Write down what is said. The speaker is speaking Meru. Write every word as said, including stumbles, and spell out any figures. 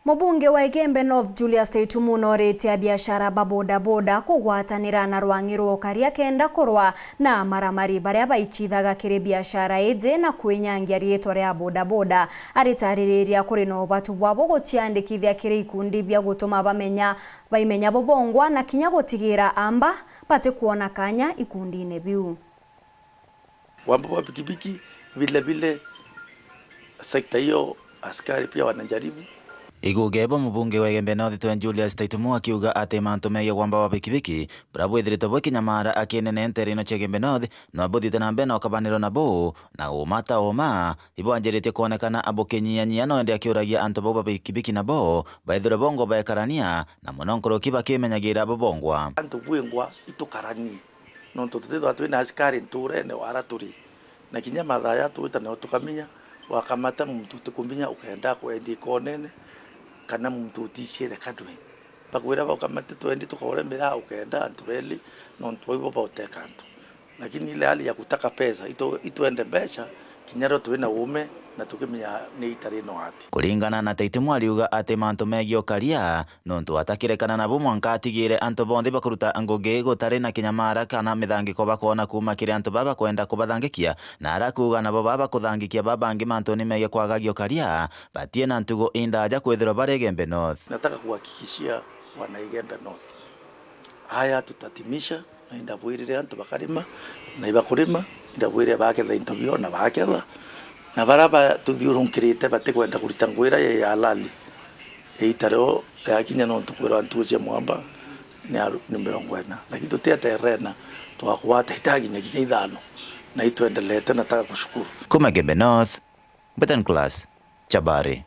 Mubunge wa Igembe North Julius Taitumu noritie abiashara ba bodaboda kugwatanira na rwang'i rwa ukaria kenda kurwa na amaramari baria baicithaga kiri biashara iji na kwinyangia riitwa ria bodaboda. Aritaririria kuri na ubatu bwabo guciandikithia kiri ikundi bia gutuma bamenya, baimenya bubongwa na kinya gutigira amba batikwona kanya ikundine biu. Wamba wa pikipiki, vile vile sekta hiyo askari pia wanajaribu. Iguge bo mubunge wa Igembe North twe Julius Taitumu akiuga ati mantu megie wamba wa pikipiki, bura bwithiritwe bwi kinyamara akinene ntere ino cia Igembe North, no buthiite na mbere na ukabanirwa nabo, na uma ta uma, ibwanjiritie kwonekana abukinyia-nyia no indi akiuragia antu bau ba pikipiki nabo, baithirwe bongwa baekarania, na muno nkuruki bakimenyagira bubongwa. Antu bwingwa itukaranie. Nontu tutithwa twina asikari ntuurene wara turi, na kinya mathaa ja twita nio tukaminya, wakamata muntu utikuminya ukenda kwendia ikonene, kana muntu uticiire kanwe. Bakwira baukamate twendi tukaure miraa ukenda antu beli, nontu bau ibo bauteka antu. Lakini ile hali ya kutaka pesa, itu, itwende mbeca, kinya rio twina uume na tukimenya ni itari no ati. Kuringana na Taitumu ariuga ati mantu megie ukaria, nontu atakirekana nabo mwanka atigire antu bonthe bakuruta ngugi gutari na kinyamara kana mithangiko bakwona kuuma kiri antu baa bakwenda kubathangikia, na arakuuga nabo baa bakuthangikia baa bangi mantuni megie kwagagia ukaria, batie na ntugo indaaja kwithirwa bari Igembe North. Nataka kuhakikishia wana Igembe North, haya tutatimisha. Na indabwirire antu bakarima, na ibakurima, indabwirire baketha into bio, na baketha. Na bara batuthiurunkirite batikwenda kurita ngugi iria ya halali, iita rio riakinya, nontu kwirwa ntugu cia mwamba ni aru-, ni mirongo ina. Lakini tutiaterena, twakugwata itakinya kinya ithano, na itwendelete, nataka kushukuru. Kuma Igembe North, Mbeten Class, Chabari.